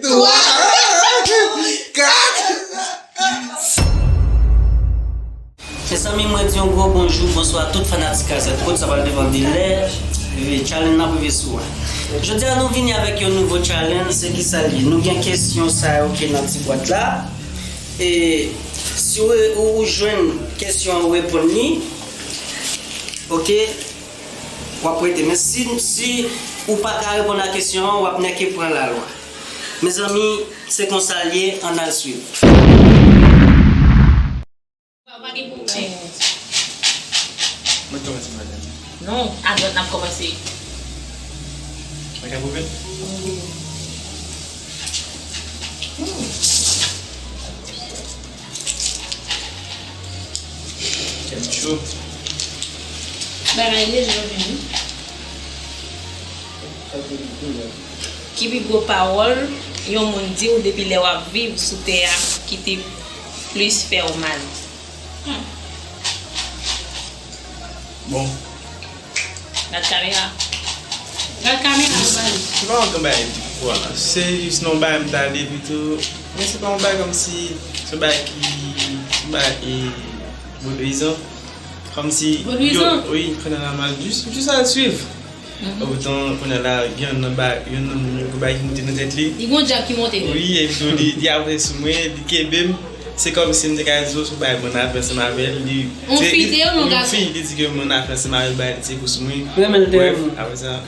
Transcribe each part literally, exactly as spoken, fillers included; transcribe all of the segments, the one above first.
Twa, kat. Mezanmi, mwen di yon gwo bonjou, bonswa tout fanatik Kazèk Kòd, sa pral devan delè. E, challenge n ap rive sou a. Jodi a nou vini avèk yon nouvo challenge, se ki sa l ye? Nou gen kesyon sa yo ki nan ti bwat la. E si w, ou, ou jwenn kesyon an, ou reponn li, oke, w ap rete. Men si, si ou pa ka reponn a kesyon an, w ap nèke pran lalwa. Mezanmi, se konsa l ye, ann al swiv. Mwen kòmanse maten. Non, adwat n ap kòmanse. Mwen ka koupe? Hmm. Kèm cho. Bagay leje vini. Ki pi gwo pawòl yon moun di w depi lè w ap viv sou tè a ki te plis fè w mal? Hmm. Bon. Gad kamera. Gad kamera, nou pale. Se pa yon gran bagay di fwa. Se jis nan yon bagay m t ale pito. Men se pa yon bagay kòmsi, se yon bagay ki, yon bagay, e, vodouyizan. Kòmsi, vodouyizan? Yo, wi, fè nan la mal. Jis, jis al swiv. Poutan, kounye a la, gen youn nan ba-, youn nan moun yo, gen bagay ki moute nan tèt li. Li gon dyab ki monte. Wi, epi tou li, li avanse sou mwen, li kenbe m. Se kòmsi m te ka di w, se yon bagay mwen ap fè ansanm avè l. Li, yon fi te, yon gason? Yon fi, li di ke mwen ap fè ansanm avè l, bagay li se pou sou mwen. Renmen l te renmen. Brèf, apre sa.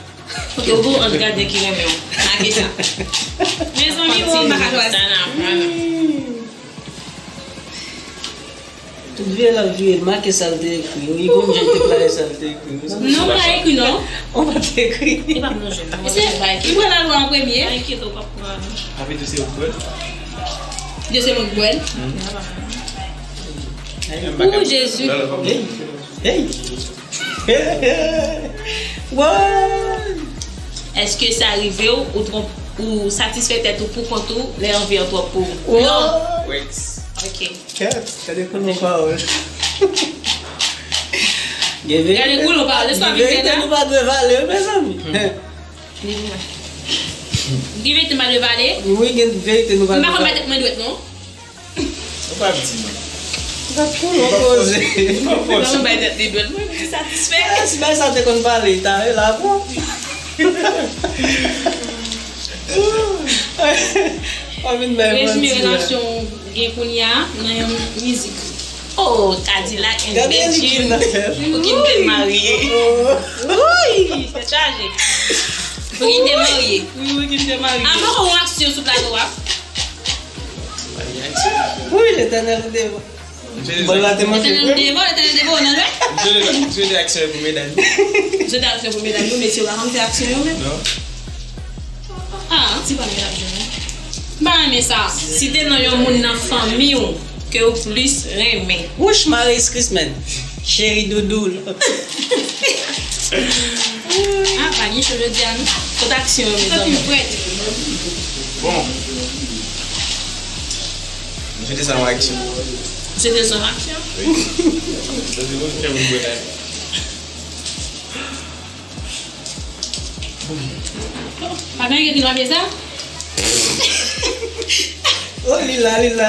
Kote w gou ant gaden ki renmen w. Make sa. Mezanmi, ou pa ka chwazi. Tout vire l ap vire, l make sa l te ekri. Wi, gon jan l te plase sa l te ekri. Non, m pa ekri, non. Ou pa t ekri. E pa m non, jèn. Li pran lalwa an premye. Pa enkyete w, p ap pran. Api tou se ou k bwè l. Dye se mwen k bwè l. O, Jezi. Hey, hey. Woy! Èske sa rive w, ou twonp-, ou satisfè tèt ou poukont ou, lè anvi an twòp pou ou? Non. Woy! Ok. Kèt, gade koulon pawòl. Gen verite, gade koulon pawòl, gen verite nou pa dwe vale, wi, mezanmi. Li pou mwen. Gen verite m pa dwe vale? Wi, gen verite nou pa dwe vale. M pa konn bay tèt mwen dwèt, non. Ou pa di non. Ou pa koulon poze. Ou pa poze. Mwen bay tèt li dwèt, mwen di satisfè. Ah, si bay sa te konn pale, ta rele avè w. Pa vin bay manti. Rezime relasyon w gen kounye a nan yon mizik. Oh, Kadilak and Bedjine. Pou ki m te marye. Wouy, tèt chaje. Pou ki m te marye. Wi, pou ki m te marye. Avan yon aksyon sou plato a. Wi, Letènèl ou devan. Bòl la te manke. Letènèl ou devan, Letènèl devan, ou nan lwen. M swete, m swete aksyon pou medam yo. M swete aksyon pou medam yo, mesye yo pa konn fè aksyon yo menm. Non. Ah, ti pa medam yo menm. M pa renmen sa. Site non yon moun nan fanmi w ke w plis renmen. Wouch, Marie Christmas. Cheri doudou. Ah, pa gen cho jodi a, non. Kot aksyon yo, mezanmi? Bon. M swete sa yon aksyon. M swete sa yon aksyon? Wi. Paske bon, fè moun bwè la. Pa gen ki nan pye sa? Oh, li la, li la.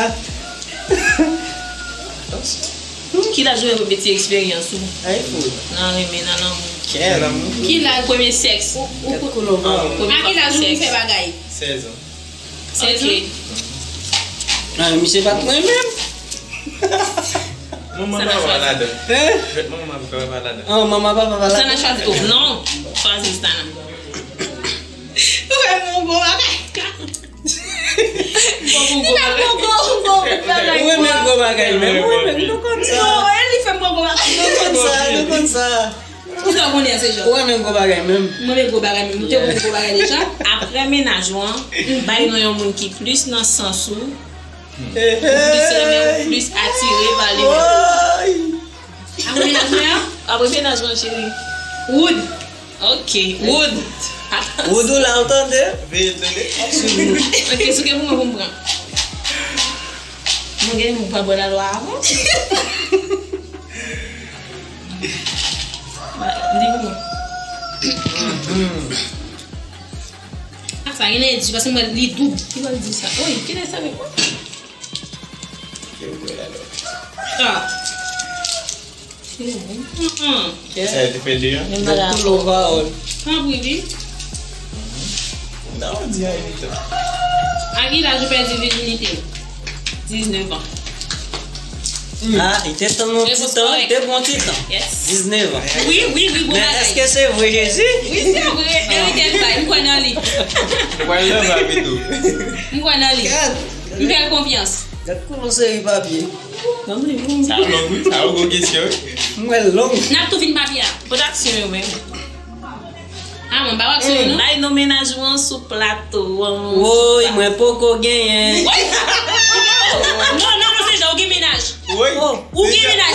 Ki laj ou fè premye ti eksperyans ou? Ay, fou. Nan renmen, nan lanmou? Kè lanmou. Ki laj? Premye sèks. Ou, ou, kèt koulon ba. Premye fwa fè sèks. A ki laj ou fè bagay? Sèz an. Sèz an? Ok. Ah, misye pa t mwen menm. Manman papa pa ladan. Hein? Manman papa pa ladan. Ah, manman papa pa ladan. Sa nan chwazi tou. Non. Chwazi sa nan. Ou wè mon gwo bagay. Li pa bon gwo, gwo, gwo, gwo bagay. Ou renmen gwo bagay menm. Ou renmen, nou konn sa. Non, e li fè m bon gwo bagay. Nou konn sa, nou konn sa. Kisa w konnen se jan? Ou renmen gwo bagay menm? Mwen renmen gwo bagay menm. Ou te konn gwo bagay deja? Apre mennaj ou an, bay non yon moun ki plis nan sans ou, ou plis renmen, ou plis atire pa li menm. Apre mennaj mwen an? Apre mennaj mwen, cheri. Wood. Ok, Wood. Wood ou la, ou tande? Veye tande. Ok, souke pou mwen pou m pran. Mwen gen moun pa bò lalwa avan. Li pou mwen. Sa gen lè di, paske mwen li doub. Ki bò l di sa? Wi, ki lè sa gen? Ah. Mm-mm. Sa te fè de an? Tanpri, wi. Non, di a evitan. A ki laj ou pèdi vijinite w? Diznèf an. Ah, li te tann yon ti tan, li te pran yon ti tan. Yes. Diznèf an. Wi, wi, wi, bon bagay. Men èske se vre, Jezi? Wi, se vre. Verite m bay, m kwè nan li. Ou pral nan va pito. M kwè nan li. M fè l konfyans. Gad koulè seri papye. Sa long, wi. Sa yon gwo kesyon, wi. M wè l long. N ap tou fin papye a. Pwodiksyon yo menm. Ah, mwen pa wè aksyon yo, non. Bay non mennaj ou an sou plato an. Woy, mwen poko genyen. Woy! Non, non, non, se jan ou gen mennaj. Woy. Ou gen mennaj.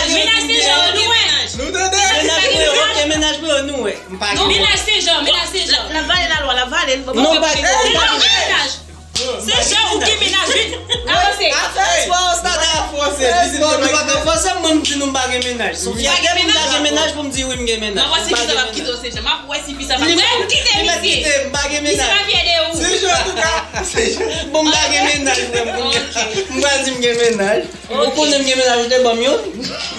Mennaj se jan nou wè. Nou tande? Mennaj mwen, ok, mennaj mwen, nou wè. M pa gen. Mennaj se jan, mennaj se jan. L ap vale lalwa, l ap vale l. Non, pa gen. Mennaj. Se jan ou gen mennaj, wi. Avanse. Afè espò, stade a fòse. Espò, nou pa ka fòse m, mwen m di nou m pa gen mennaj. Sou fyète m, m pa gen mennaj pou m di wi m gen mennaj. M ap wè si fi sa p ap kite w, se jan. M ap wè si fi sa p ap kite misye. M pa gen mennaj. Misye pa fyè de ou. Se jan, antouka, se jan. Bon, m pa gen mennaj, frè m, pou m gen. M pral di m gen mennaj. Ou konnen m gen mennaj, ou te ban m youn.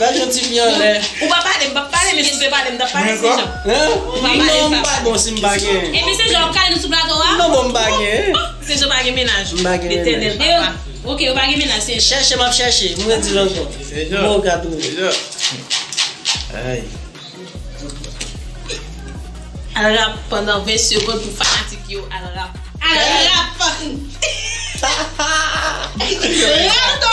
Gad yon ti fi anlè. Ou pa pale, m pa pale, men si w te pale, m t ap pale, se jan. Hein? Non, m pa bon si m pa gen. Epi se jan w ap kale nou sou plato a? Non, bon, m pa gen. Se jan w pa gen mennaj. M pa gen mennaj. Letènèl papa. Ok, ou pa gen mennaj, se jan. Chèche, m ap chèche. M redi l ankò. Se jan. Bon, ou ka twouve. Se jan. Ay. Al rap pandan ven segonn pou fanatik yo al rap. Al rap! Rato!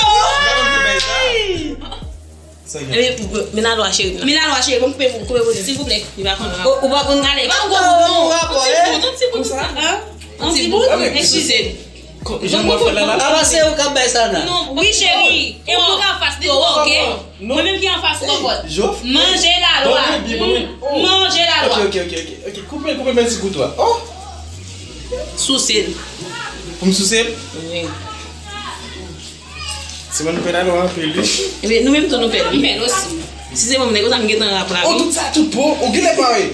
Ebyen, men lalwa cheri. Men lalwa cheri, bon, koupe pou, koupe pou, silvouplè. Li pa konn rap. Ou pa konn. Ale, pa konn rap, non. Ti bout, non, ti bout, ti bout. An ti bout? Eskize. Jan mwen fè la la. Apa se ou k ap bay sa la? Non, wi, cheri. E ou k anfas li, ok? Mwen menm ki anfas ou, konprann. Manje lalwa. Manje lalwa. Ok, ok, ok, ok. Ok, koupe, koupe, mèsi pou tou a. Oh! Souse l. Pou m souse l? Wi. Se mwen nou pè lalwa anpil, wi. Ebyen, nou menm tou nou pè l. M pè l osi. Si se mwen, m nèg, konsa m gentan rap la, wi. Oh, tout sa, tout po. Ou genlè pare.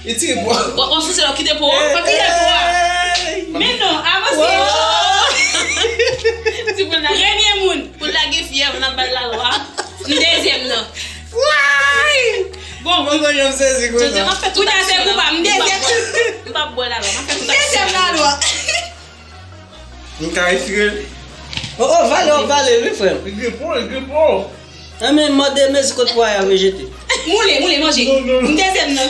E tire po a. W ap souse l, w ap kite po a. W ap kite po a. Men non, avanse. Ti poul la. Premye moun. Poul la gen fyèv, n ap ba l lalwa. M dezyèm nan. Why? Bon. Mwen konn jan m sezi konsa. Jodi a, m ap fè tout aksyon. Kounye a se kou pa m, m dezyèm. M p ap bwè lalwa, m ap fè tout aksyon. Dezyèm lalwa. M ka retire l. Oh, oh, vale, oh, vale l, wi, frè m. Li gripe w, li gripe w. Enben, mande mezi kot pwa a vle jete. Moule, moule, manje. Non, non, non. M dezyèm nan.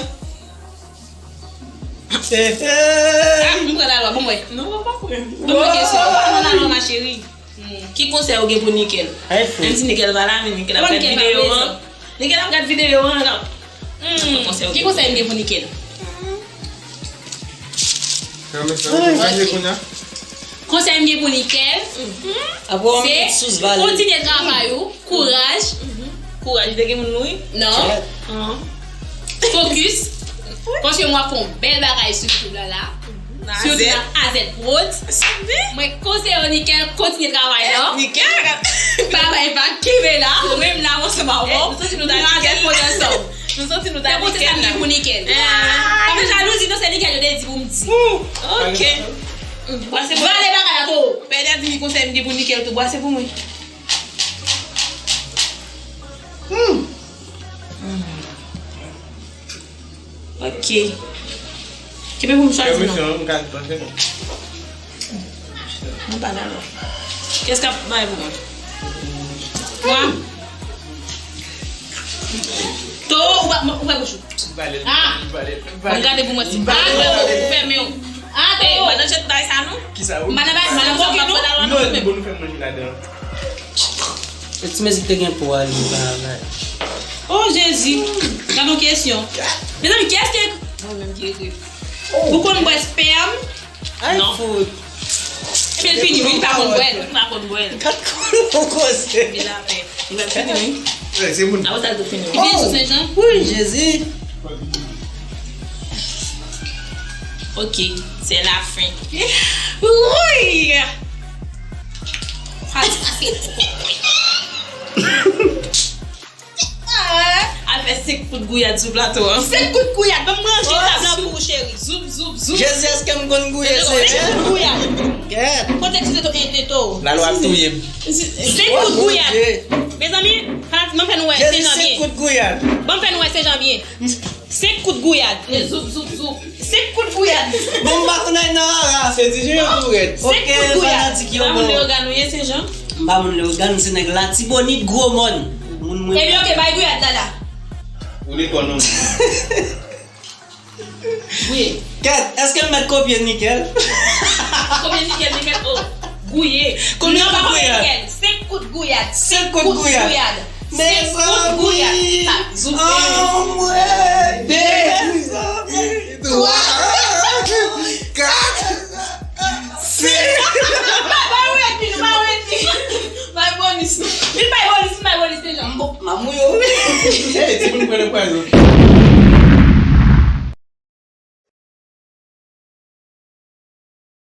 Hey, hey. Ah, m pran lalwa, bon, mwen. Non, mwen pa pran. Ban mwen kesyon. Ban mwen lalwa, ma chérie. Ki konsèy ou gen pou Nickel? Menm si Nickel pa la, men Nickel ap gad videyo an. Nickel ap gad videyo an, l ap. Hmm, ki konsèy m gen pou Nickel? Konsèy m gen pou Nickel, se kontinye travay ou, kouraj. Kouraj, li te gen moun mouri? Non. Focus. Paske m ap fè yon bèl bagay sou YouTube la la. Sitou nan A Z Prod. Mwen konseye w, Nickel, kontinye travay la. Nickel. Pa bay vag, kenbe la. Ou menm la, ansanm avè w. Nou A Z Prod ansanm. Nou santi nou ta Nickel la. Se konsèy sa m gen pou Nickel. Pa fè jalouzi non, se Nickel yo te di pou m di. Ok. Vale bagay la tou. Pè Daddy, konsèy m gen pou Nickel tou. Bwase pou mwen. Ok. Kenbe pou m chwazi non. Mwen pa dakò. Kiyès k ap bay pou mwen? Mwen? To, ou pa, ou fè bouch ou. Ah! Ou gade pou mwen ti. Ah, to, ou fèmen w. Ah, to. Madan jet bay sa non. Kisa ou? Madan bay, madan koke non. Non, li bon nou fè manje ladan. E ti mizik te gen po a, li pa bay. Oh, Jezi. Gade yon kesyon. Mezanmi, kiyès ki ekri? Mwen menm ki ekri. Ou konn bwè spèm? Ay, fout. Epi l fini, wi, li pa konn bwè l. Li pa konn bwè l. Gad koulè w koze. Li lapè. Li pral fini, wi. Apre sa, l tou fini, wi. Li vin sou Sen Jan? Wi, Jezi. Ok, c'est la fin. Wi! Fè senk kout gouyad sou plato an. Senk kout gouyad, ban m ranje tab lan pou ou, cheri. Zoup, zoup, zoup. Jezi, èske m konn gouye, Senyè? Senk kout gouyad. Kèt. Kote ti teto, e teto? Lalwa ap touye m. Senk kout gouyad. Mezanmi, fanatik, ban m fè nou wè, se jan byen. Jezi, senk kout gouyad. Ban m fè nou wè, se jan byen. Senk kout gouyad. E zoup, zoup, zoup. Senk kout gouyad. Bon, m pa konn ay nan rara. Se Ti Jan yo tou rèd. Senk kout gouyad. Fanatik yo, bon. M pa moun Leyogàn ou ye, se jan. M pa moun Leyogàn, m se nèg Latibonit, Gwo Mòn. Moun mwen. Ebyen, oke, bay gouyad la, la. Ou lekòl non. Gouye. Kèt, èske m mèt kopye Nikèl? Kopye Nikèl, Nikèl, oh. Gouye. Konbyen kout gouyad? Senk kout gouyad. Senk kout gouyad. Senk kout gouyad. Mezanmi. Zoup. Anmwey. De. Twa. Kat. Bay, bay, ou redi, nou bay, ou redi. Bay bonis. Li bay bonis, li bay bonis deja. M ap mouye w. Hey, timoun pran nan pwazon.